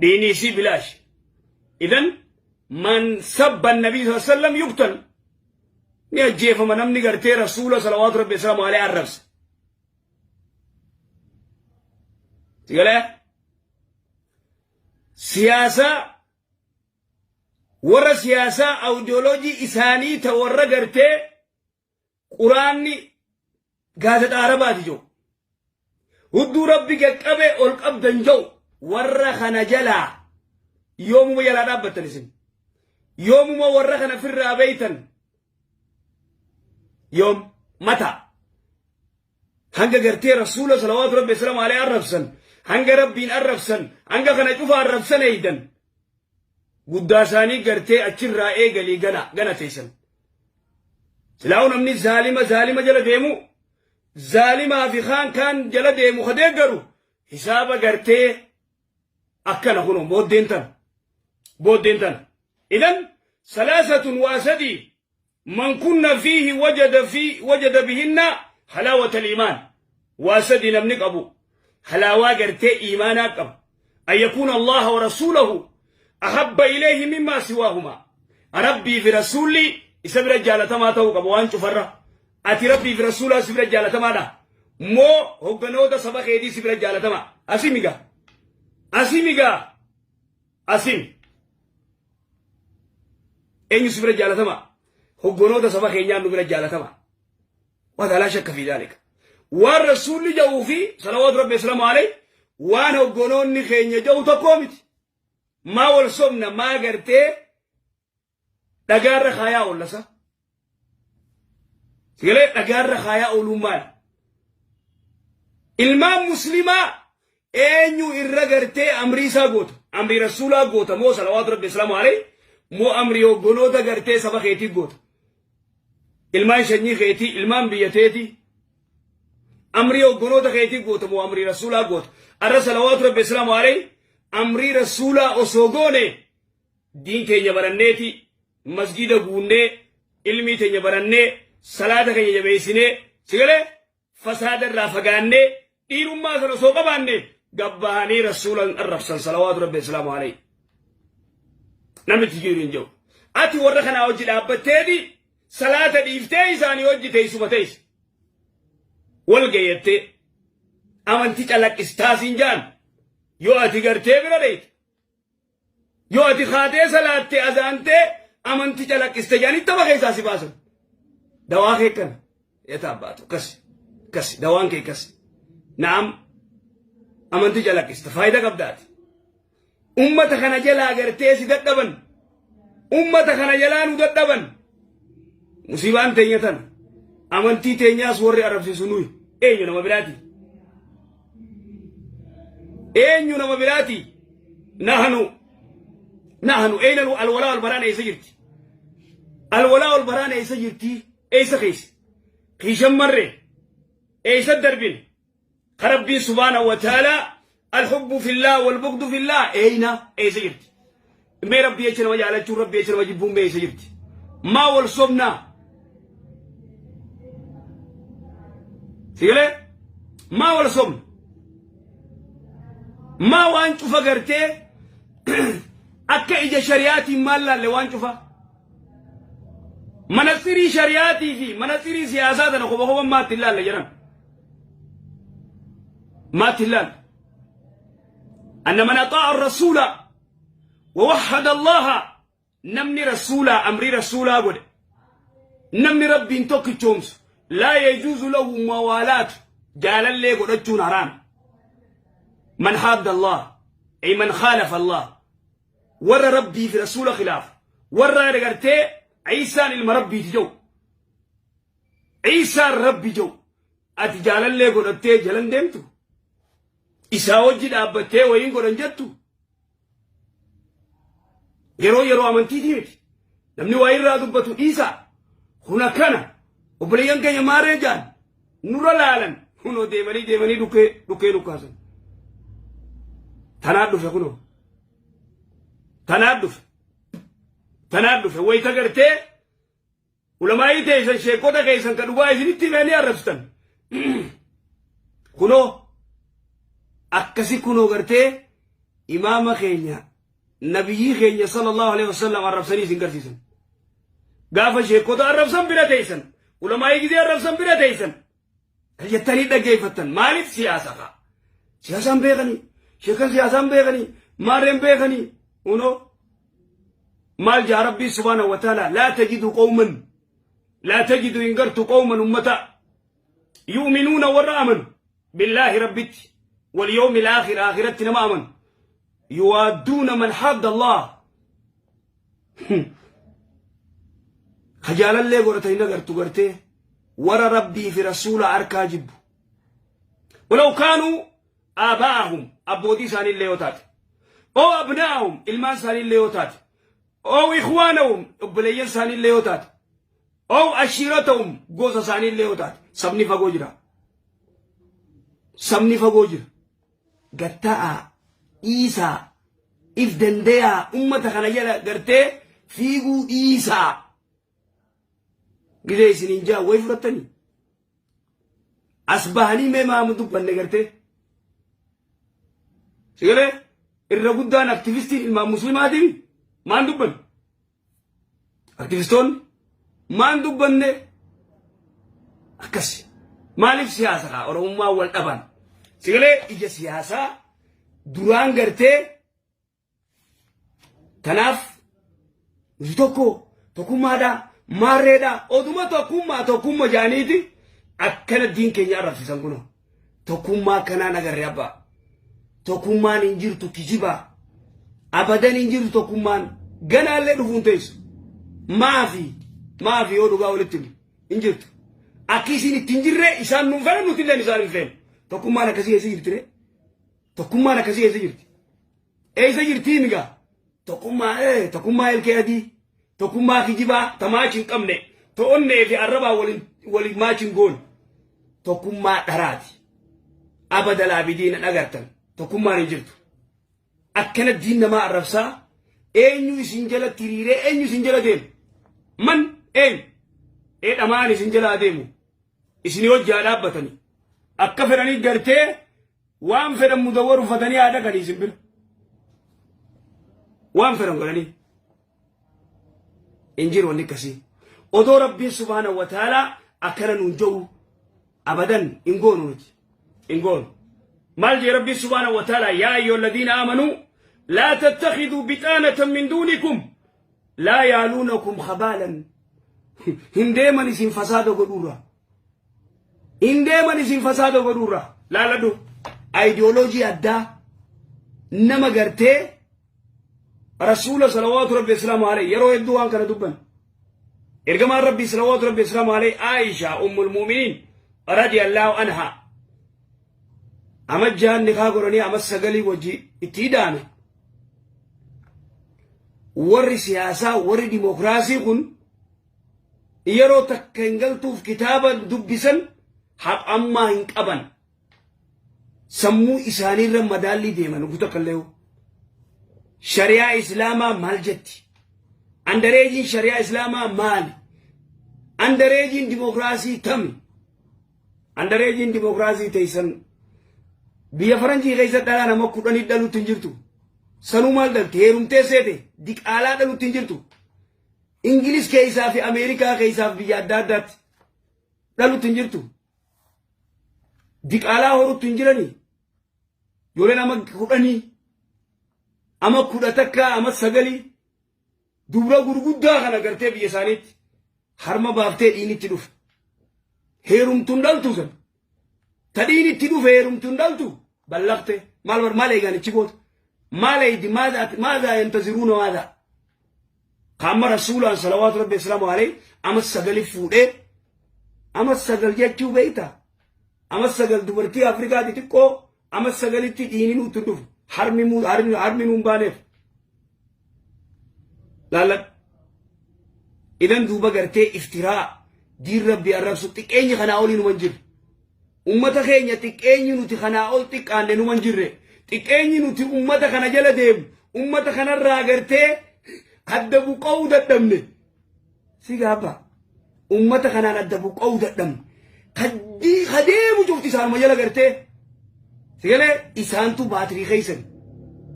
Dhiini isii bilaash. Idan man sabba nabii sallallahu alaihi wasallam yuqtal. Ni ajjeefama namni gartee rasuula salawaatu rabbi salaamu alaihi arrabse. Sigalee siyaasaa warra siyaasaa awudiyooloojii isaanii ta warra gartee quraanni gaazexaa arabaati jiru. Hudduu rabbi qaqqabe ol qabdan jiru warra kana jalaa yoomuma jalaa dhaabbattan isin. Yoomuma warra kana firraa beeytan yoom mata. Hanga gartee rasuula salawaatu rabbi salaamu alayhi arrabsan hanga rabbiin arrabsan hanga kana cufa arrabsan eeydan guddaa isaanii gartee achirraa eegalii gana gana teessan. Silaa'uu namni zaalima zaalima jala deemu zaalimaa fi kaan kaan jala deemu ka deeggaru hisaaba gartee akkana kunoo booddeen tana booddeen tana. Idan salaasatun waa sadii man kunna fiihi wajada fi wajada bihinna halaawata al-iimaan waa sadii namni qabu halaawaa gartee iimaanaa qabu an yakuuna allaha wa rasuulahu ahabba ilayhi mimmaa siwaahumaa rabbii fi rasuulli isa bira jaalatamaa ta'uu qaba waan cufarra ati rabbii fi rasuulaa si bira jaalatamaadha moo hogganoota saba keetii si bira jaalatamaa asimigaa asimigaa Asim. Eenyu si bira jaalatama? Hoggonoota saba keenyaa nu bira jaalatama. Wada laa shakka fi daalika. Waan rasuulli ja'uu fi salawaatu rabbi islaamu alayhi waan hoggonoonni keenya ja'u tokkoo miti. Maa wal sobna maa gartee dhagaarra kaayaa oollasa. Sigalee dhagaarra kaayaa ooluun maali? Ilmaan muslimaa eenyu irra gartee amrii isaa goota? Amrii rasuulaa goota moo salawaatu rabbi islaamu alayhi moo amrii hoggonoota gartee saba keetii goota? Ilmaan shanyii keetii, ilmaan biyya teetii. Amrii hoggonoota keetii goota moo amrii rasuulaa goota? Arra salawaatu rabbi islaamu alayhi amrii rasuulaa osoo goone diin keenya baranneeti masgiida guunnee ilmii teenya barannee salaata keenya jabeessinee sigalee fasaada irraa fagaannee dhiirummaa sana osoo qabaanne gabbahanii rasuulan arrabsan salawaatu rabbi islaamu alayhi namni jiru hin jiru ati warra kanaa hojii dhaabbatteeti salaata dhiiftee isaanii hojii teessuma teessi wal gayyattee amantii calaqqistaa siin jaan yoo ati gartee bira dheeyte Yoo ati kaatee salaattee azaantee amanti calaqqiste jedhanii tapha keessaa si baasan. Dawaa kee kana. Yetaa baatu akkasi akkasi dawaan kee akkasi. Naam amanti calaqqista faayidaa qabdaati. Ummata kana jalaa gartee si dadhaban. Ummata kana jalaa nu dadhaban. Musiibaan teenya tana. Amantii teenyaas warri arrabsiisu nuyi. Eenyu nama biraati? Eenyu nama biraati? Nahnu nahnu eeyna alwalaa wal baraan eessa jirti? Alwalaa wal baraan eessa jirti? Eessa keessa? Kiishan marree eessa darbine? Ka Rabbiin subhaanahu wa ta'aalaa alhubbu fillah wal bughdu fillah eeyna eessa jirti? Mee Rabbii jecha nama jaalachuun Rabbii jecha nama jibbuun mee eessa jirti? Maa wal sobnaa? Sigalee? Maa wal sobna? Maa waan cufa gartee akka ija shari'aatiin maal laalle waan cufa? Manatsirii shari'aatii fi manatsirii siyaasaa tana koba koban maatti hin laalle jedhan. Maatti hin laalle. أن من أطاع الرسول ووحد الله نمني رسولا أمري رسولا قد نمني ربي انتوك تشومس لا يجوز له موالاة جال اللي قد حرام من حاد الله أي من خالف الله ور ربي في رسول خلاف ور رجرتي عيسى المربي تجو عيسى الربي جو ati jaalallee godhattee jalan deemtu isaa wajji dhaabbattee wayiin godhan jettu yeroo yeroo amantiitii miti namni waa irraa dubbatu dhiisaa kun akkana obboleeyyan keenya maaree jaan nurra laalan kunoo deemanii deemanii dhukkee dhukkee dhukkaasan tanaa dhufe kunoo tanaa dhufe tanaa dhufe wayita gartee Ulamaa'ii teessan sheekota keessan ka dhugaa isinitti himee ni arrabsitan. Kunoo akkasi kunoo gartee Imaama keenya nabiyyii keenya sallallahu alaihi wasallam arrabsanii isin garsiisan. Gaafa sheekota arrabsan bira teessan, ulamaa'ii gizee arrabsan bira teessan. Jettanii dhaggeeffattan maaliif siyaasa kaa? Siyaasaan beekanii, sheekan siyaasaan beekanii, maarreen beekanii, unoo maal jaa Rabbii subhaanahu wa ta'ala laa tajidu qawman laa tajidu hin gartu qawman ummata yu'minuuna warra amanu billaahi Rabbitti wal yawmil aakhir aakhiratti nama amanu yuwaadduuna man hadda Allah ka jaalallee godhata hin agartu gartee warra Rabbii fi Rasuula harkaa jibbu. Walaw kaanuu aabaa'ahum abbootii isaanii illee yoo taate. Oo abnaa'ahum ilmaan isaanii illee yoo taate. Oo ikhwaanahum obboleeyyan isaanii illee yoo taate. Oo ashiiratahum gosa isaanii illee yoo taate. Sabni fagoo jira. Sabni fagoo jira. Gatta'aa dhiisaa if dandayaa ummata kana jala gartee fiiguu dhiisaa. Gizee isiniin jaa wayi fudhattanii. As bahanii mee maamu dubbanne gartee. Sigalee irra guddaan aktivistiin ilmaan muslimaatiin maan dubbanne. Aktivistoonni maan dubbanne akkas. Maaliif siyaasa kaa Oromummaa wal dhaban. Sigalee ija siyaasaa duraan gartee Tanaaf nuti tokko tokkummaadha maarreedha oduma tokkummaa tokkumma jaaniiti akkana diin keenya arrabsiisan kunoo tokkummaa akkanaan agarre abbaa tokkummaan hin jirtu kijibaa abadan hin jirtu tokkummaan ganaallee dhufuun teessu maafi maafi yoo dhugaa walitti himu hin jirtu akki isin itti hin jirre isaan nuun fedhan nuti illeen isaan hin feenu tokkummaan akkasii eessa jirti ree Tokkummaan akkasii eessa jirti? Eessa jirtii migaa? Tokkummaa ee tokkummaa ilkee adii, tokkummaa kijibaa ta maachi hin qabne, to'onnee fi arrabaa waliin waliin maachi hin goone. Tokkummaa dharaati. Abada laabidiina dhagartan tokkummaan hin jirtu. Akkana diin namaa arrabsaa eenyu isin jalatti hiriiree eenyu isin jala deemu? Man eenyu? Ee dhamaan isin jala adeemu. Isin hojjaa dhaabbatanii. Akka fedhanii gartee waan fedhan mudawwar uffatanii haa dhaqanii isin bira. Waan fedhan godhanii. Hin jiru wanni akkasii. Odoo Rabbiin subhaana wa ta'aalaa akkana nuun jedhu abadan hin goonu nuti. Hin goonu. Maal jee Rabbiin subhaana wa ta'aalaa yaa ayyuhal ladiina aamanuu laa tattakhiduu bixaanatan min duunikum laa yaaluunakum khabaalan hin deeman isin fasaada godhuurraa. Hin deeman isin fasaada godhuurraa. Laaladhu. Ayidiyooloojii addaa nama gartee rasuula salawaatu rabbi islaamu alayhi yeroo hedduu waan kana dubban. Ergamaan rabbii salawaatu rabbi islaamu alayhi Aisha ummul mu'miniin radiyallahu anha ama jaan nikaa godhanii ama sagalii wajji itti hidhaame. Warri siyaasaa warri dimookiraasii kun yeroo takka hin galtuuf kitaaba dubbisan haqammaa hin qaban. Sammuu isaaniirra madaallii deeman ugu takka illee. Shari'aa Islaamaa maal jetti? Andareejiin shari'aa Islaamaa maali? Andareejiin dimookiraasii tami? Andareejiin dimookiraasii teessan biyya faranjii keessa dhalaa nama kudhanii dhaluutti hin jirtu. Sanuu maal dhalte? Heerumtee seete diqaalaa dhaluutti hin jirtu. Ingilis keessaa fi Ameerikaa keessaa fi biyya adda addaatti dhalutti hin jirtu. Diqaalaa horutti hin jiranii. Ijoolleen ama kudhanii, ama kudha takkaa, ama sagalii dubra gurguddaa kana gartee biyya isaaniitti harma baaftee dhiinitti dhufe. Heerumtuun dhaltu san. Ta dhiinitti dhufe heerumtuun dhaltu ballaqte maal bar maal eegaan ichi goota. Maal eeydi maadhaa yantaziruuna maadhaa. Kaamma rasuulaan salawaatu rabbi islaamu alayhi ama sagali fuudhee ama sagal jechuu beeyta. Ama sagal dubartii Afrikaa xixiqqoo ama sagalitti dhiini nutti dhufu harmi harmi harmi nuun baaneef. Laalladhu. Idan duuba gartee iftiraa diin rabbi arrabsu xiqqeenyi kanaa olii numan jirre. Ummata keenya xiqqeenyi nuti kanaa ol xiqqaanne numan jirre. Xiqqeenyi nuti ummata kana jala deemu ummata kanarraa gartee adda buqqa'uu dadhabne. Si gaabba. Ummata kanaan adda buqqa'uu dadhabne. Ka deemu cufti isaanuma jala gartee. Si galee isaantu baatirii keessan.